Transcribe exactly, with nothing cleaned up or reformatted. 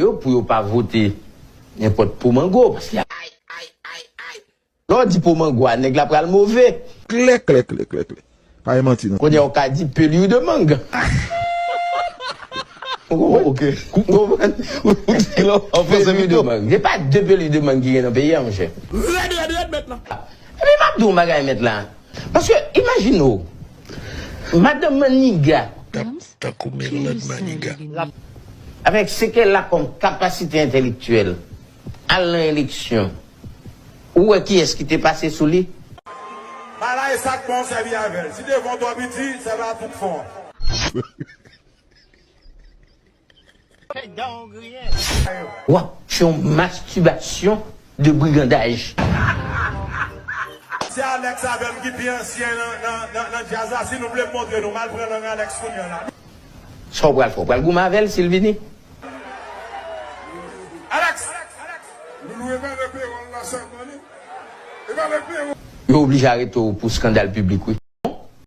Yo pou yo pa vote nenpòt po mango, paske lè w di po mango a, nèg la pral move. Klè, klè, klè, klè, klè. Pa gen manti, non. Kounye a, w ka di pelure de mangue. Ok. Ou konprann? Ou di lò, ou fè pelure de mangue. Se pa de pelure de mangue ki gen nan peyi a, monchè. Rèd, rèd, rèd, mèt la. Epi m ap di w yon bagay, mèt la. Paske, imajine w, Madanm Maniga, Tankou Mélòd Maniga. Avèk Sekèl la kòm kapasite entèlektyèl, al nan eleksyon, ou wè kiyès ki te pase sou li? Bagay sa k bon sèvi avè l. Si devan w twò piti, sèvi a tout fò. W ap fè yon mastibasyon de brigandaj. Se Alex avè m ki pi ansyen nan, nan, nan, nan djaz la. Si nou vle m montre nou, m al pran lang Alex kounye a la. Sa w pral fè? W pral goumen avè l si l vini? Alex! Loulou, e pa nan pewòl la sèlman, non. E pa nan pewòl. Yo oblije arete w pou skandal piblik, wi.